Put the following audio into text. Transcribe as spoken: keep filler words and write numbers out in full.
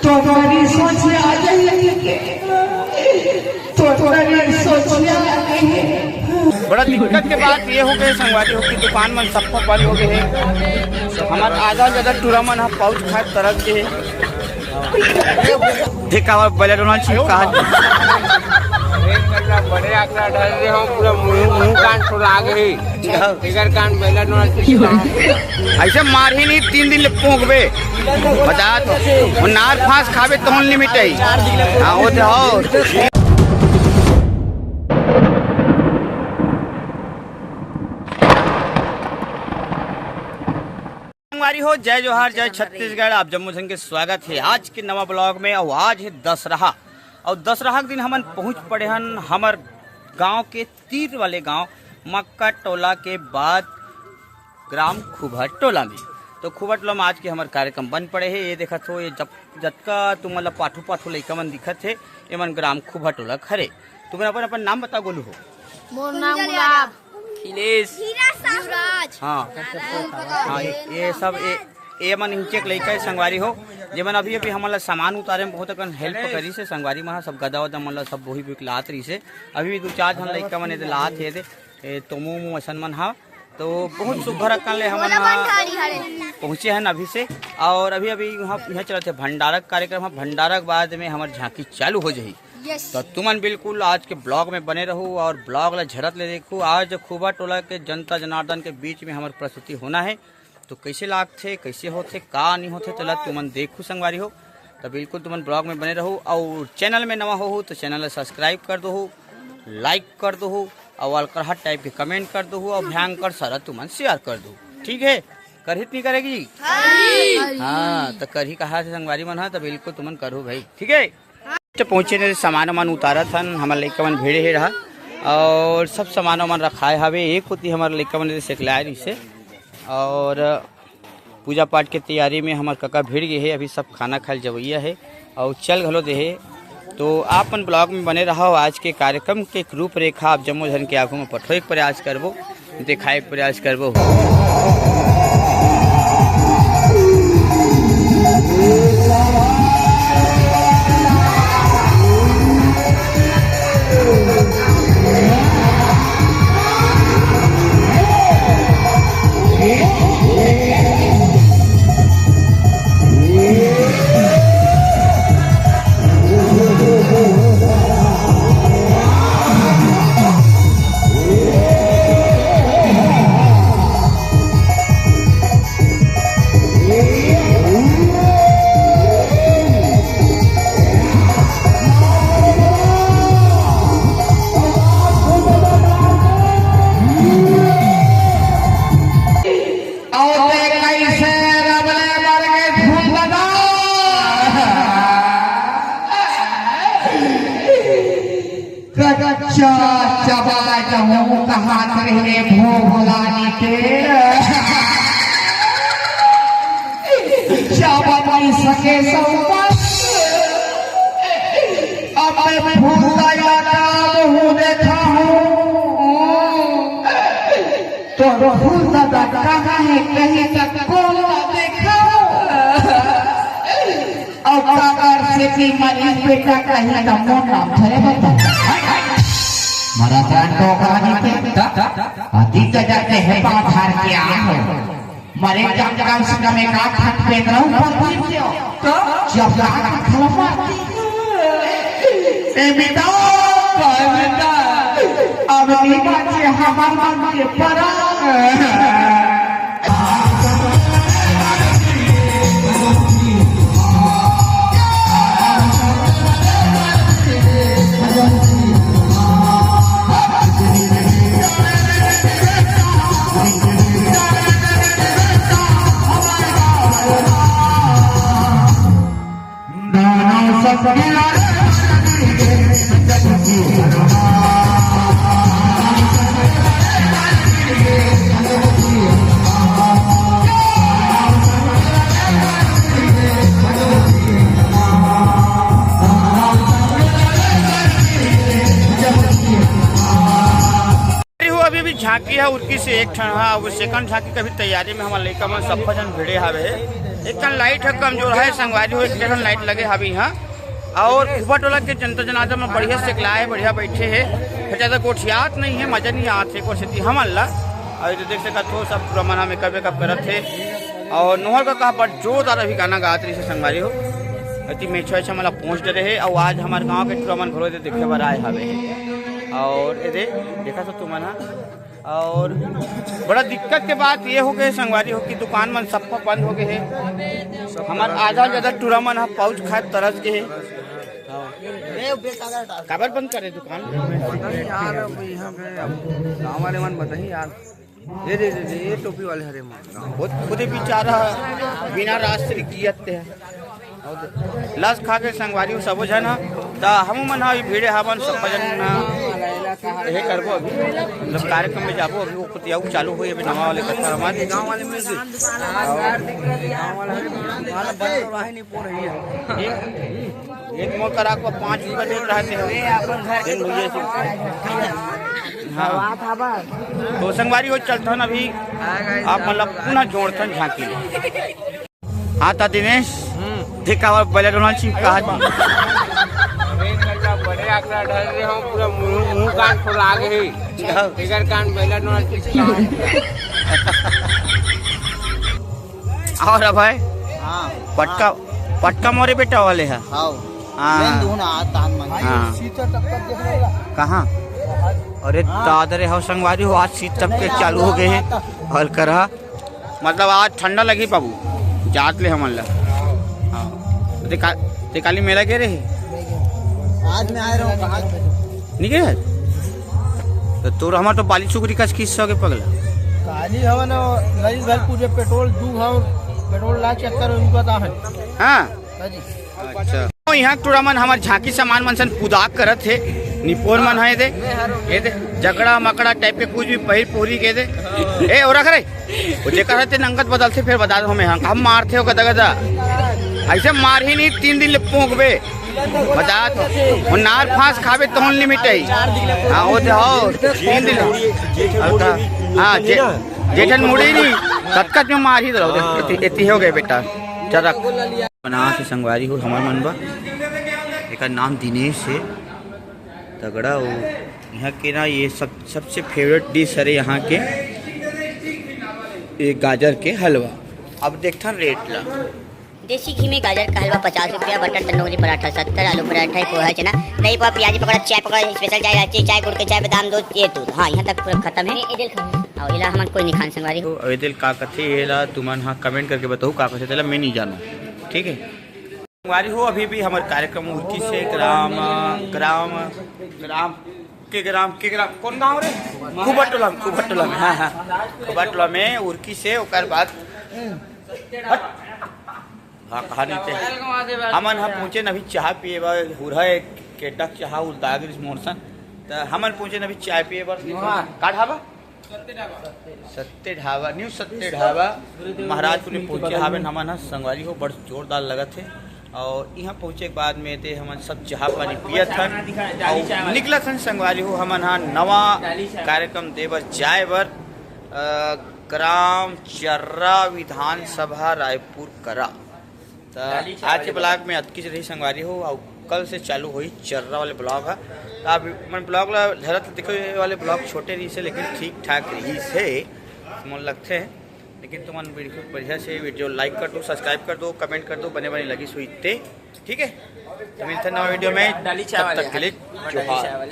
तोहरी सोचिया नहीं के, तोहरी सोचिया नहीं। बड़ा दिक्कत के बात ये हो गई संगवारी हो कि दुकान मन सब बंद हो गए हैं। हमार आधा ज्यादा टूरा मन ह पाउच खाए तरस के हे। देख का बड़ा डोनाल्ड चिप कहा। बड़े आंकड़ा डाल रहे हो, पूरा मुंह, मुंह कान छोड़ा आ गए। एकर कान बेला नोच के सुनाओ। ऐसे मारही नहीं, तीन दिन ले पोंकबे। बता तो, वो नार फांस खाबे तो अनलिमिट है। हाँ, वो तो हो। संगवारी हो, जय जोहार, जय छत्तीसगढ़। आप जम्मो झन के स्वागत है आज के नवा ब्लॉग में। और आज है दसरहा, और दसरहा के दिन हमन पहुंच पड़े हन हमर गांव के तीर वाले गांव मक्का टोला के बाद ग्राम खुबा टोला में। तो खुबा टोला में आज के हमर कार्यक्रम बन पड़े हे। ये देखत हो, ये जब, जतका तुमन ला पाठू पाठू लइका मन दिखत हे, ये मन ग्राम खुबा टोला के हरे। तुमन अपन अपन नाम बता, गोलू हो। मोर नाम गुलाब। अखिलेश। युवराज। हाँ। हाँ, ये, ये सब ये, ये मन इंचे के लइका हे संगवारी हो, जेमन अभी अभी हमन ला सामान उतारे में बहुत अकन हेल्प करिस हे संगवारी मन ह। सब गदा वदा मन ला सब बोही बोही के लात रहिस हे। अभी भी दू चार झन लइका मन एदे लात हे, एदे ए, तोमू उमू असन मन हा। तो बहुत सुघर अकन ले हमन हा पहुँचे हन अभी से। और अभी अभी यहाँ, यहाँ चलत हे भंडारा के कार्यक्रम हा। भंडारा के बाद में हमर झांकी चालू हो जाही। तो तुमन बिल्कुल आज के ब्लॉग में बने रहू और ब्लॉग ला झरत ले देखू। आज खुबा टोला के जनता जनार्दन के बीच में हमर प्रस्तुति होना है। तो कैसे लागथे, कैसे होथे, का नहीं होथे, तेला तुमन देखू संगवारी हो। तो बिल्कुल तुमन ब्लॉग में बने रहू और चैनल में नवा होहू तो चैनल ला सब्सक्राइब कर दोहू, लाइक कर दोहू और अलकरहा टाइप के कमेंट कर दोहू और भयंकर सारा तुमन शेयर कर दोहू। ठीक है, करही त नहीं करेगी? हाँ, तो करही कहा थे संगवारी मन हा, तो बिल्कुल तुमन करहू भाई। ठीक है, तो पहुँचे ने सामान वामान उतारत हन, हमर लइका मन भिड़े हे रहा और सब सामान वामान रखाए हवे। एक होती हमर लइका मन से सेकलाए रहिसे और पूजा पाठ के तैयारी में हमर कका भिड़ गए हे। अभी सब खाना खाए ल जवैया हे और चल घलो दे हे। तो आप मन ब्लॉग में बने रहो। आज के कार्यक्रम के एक रूपरेखा आप जम्मो झन के आगू में पठोए के प्रयास करबो, दिखाए के प्रयास करबो। अउ ते कइसे रबले मर के फूल बना। कच्चा चबा जहूँ कहात रहे भोभलानी के। चबा नहीं सके सौपन। अब मैं फूल का इलाका में हूँ, देखा हूँ। तो फूल दादा कहाँ है, कहीं तक कौन ना देखा हूँ। अउ काकर सेती मरिस बेटा कही त मोर नाम धरे बता। मरा जान तो कहानी ते। अतीत जाते है पाथार के आम हो। मरे जब कम से कम एक आध हाथ पेट रहूं पर दिन दियो। तो जब लाख खलमा ए बेटा, ए बेटा, अब नहीं बाचे हमार मन के परा। अभी भी झांकी है उरकी से एक ठन हा, वो सेकंड झांकी का भी तैयारी में हमारे लइका मन सब जन भिड़े हावे। एक ठन लाइट ह कमजोर हे संगवारी हो, एक ठन लाइट लगे हवे इहाँ। अउ खूबटोला के जनता जनार्दन मन बढ़िया सेकलाए हे, बढ़िया बइठे हे, फेर जादा गोठियात नइ हे, मजा नइ आत हे, कोई सेती हमन ला। अउ ये देख सकत हो, सब टूरा मन ह मेकअप वेकअप करत हे। अउ नोहर कका बड़ जोरदार अभी गाना गात रहिस हे संगवारी हो, अति मेछा वेछा मन ला पोंछ डरे हे। अउ आज हमर गांव के टूरा मन घलो एदे देखे बर आए हवे। अउ एदे देखत हो तुमन ह, अउ बड़ा दिक्कत के बात ये हो गे संगवारी हो कि दुकान मन सब बंद हो गे हे। हमर आधा ले जादा टूरा मन ह पाउच खाए तरस गे हे। काबर बंद करे दुकान? पता नहीं यार, अब यहाँ पे अब गाँव वाले मन बताही यार। ये दे, दे, दे, ये टोपी वाले हरे मन। खुद, खुद ही बेचारा बिना रास्ते जियत हे। लस खा के संगवारी हो सबो झन ह, त हमू मन ह अभी भीड़े हावन, सब झन ह, यही करबो अभी, मतलब कार्यक्रम में जाबो अभी। वो कुतियाऊ चालू होई अभी नवा वाले कथा हमारे गाँव वाले में से। गाँव वाले हरे मन, हमारा बंद रहा नहीं पो रही है। एक मोर करा को पाँच रुपया देत रहते हो। दिन भैया से। हाँ। तो संगवारी हो चलथन अभी, आप मतलब पुनः जोड़थन झांकी। हाँ ता दिनेश, देख काबर बैला डोलना चिपका है। अरे, बड़े आंकड़ा ढल रहे हो, पूरा मुंह, मुंह कान फुला गए। इधर कान बैला डोलना चिपका है। अउ अभय, हाँ। पटका, पटका मोरे बेटा वाले हे। हाँ। हाँ। लेन दो ना, तान मन। हाँ। कहाँ? अरे दादा रे, हो संगवारी हो, आज शीत टपके चालू हो गए हे। हल्का रहा, मतलब आज ठंडा लगी बाबू, जात ले हमन ला। हाँ। ते का-, ते काली मेला गे रहे? आज मैं आए रहूँ, कहाँ? नहीं गए? तो तोर हमर तो बाली सुकरी कस किस्सा के पगला। काली हवा ना, नई घर पूजे पेट्रोल दू हम, पेट्रोल ला चक्कर में रुका था है। हाँ। हाँ जी। अच्छा। तो यहाँ टूरा मन हमर झांकी सामान मन सन पुदाक करत हे, निपोर मन हे दे, ये दे, जकड़ा मकड़ा टाइप के कुछ भी पहिर पोरी के दे। ए, और रख रे। वो जेकर रहते नंगत बदलते, फिर बता दो हमें, हम, हम मारते हो गदा गदा। ऐसे मार ही नहीं, तीन दिन ले पोंकबे। बता तो, वो नार फांस खाबे तो लिमिट है। हाँ, वो तो हो, तीन दिन। हल्का। हाँ, जे-, जेठन मुड़ी नहीं, कतकत में मार ही दो। हाँ। एती, एती हो गए बेटा। चल रख। बना से संगवारी हो हमर मन बा। एकर नाम दिनेश हे। तगड़ा हो। यहाँ के ना ये सब, सबसे फेवरेट डिश हरे यहाँ के, ये गाजर के हलवा। अब देखथन रेट ला। देसी घी में गाजर का हलवा पचास रुपया, बटर तंदूरी पराठा सत्तर, आलू पराठा, पोहा, चना, दही पकौड़ा, प्याजी पकौड़ा, चाय पकौड़ा, स्पेशल चाय, इलायची चाय, गुड़ के चाय, बादाम दूध, ये दूध। हाँ, यहाँ तक पूरा खत्म है। ये दिल खाना। और इला हमन कोई नहीं खान संगवारी हो। और ये दिल का कथे, ये ला तुमन हाँ कमेंट करके बताओ का कथे, तेला मैं नहीं जानूँ। ठीक है। संगवारी हो, अभी भी हमर कार्यक्रम उरकी से ग्राम, ग्राम, ग्राम के ग्राम, के ग्राम, कौन गांव रे? कुबटोला, कुबटोला में, हाँ, हाँ। कुबटोला में उरकी से, ओकर बाद, हट। हाँ, कहानी ते। हमन ह पहुँचे न अभी चाह पिए बर, हुरहा एक केटक चाह उलता गिरिस मोर सन। त हमन पहुँचे न अभी चाय पिए बर। का ढाबा? सत्य ढाबा, न्यू सत्य ढाबा, महाराजपुर में पहुंचे हावन हमन ह संगवारी हो, बड़ जोरदार लगत हे। और यहाँ पहुंचे के बाद में ते हमन सब चाह पानी पियत हन और निकलत हन संगवारी हो, हमन ह नवा कार्यक्रम दे बर जाए बर, अ, ग्राम चर्रा विधानसभा रायपुर करा। त आज के ब्लॉग में अतकीच रही संगवारी हो, अउ कल से चालू होई चर्रा वाले ब्लॉग ह। त आप मन ब्लॉग ला धरत देखो, ये वाले ब्लॉग छोटे रही से, लेकिन ठीक ठाक रही से मोर लगथे। लेकिन तुमन वीडियो बढ़िया से वीडियो लाइक कर दो, सब्सक्राइब कर दो, कमेंट कर दो, बने बने लगी सुई ते, ठीक है। तो मिलते हैं नवा वीडियो में, तब तक के लिए जोहार।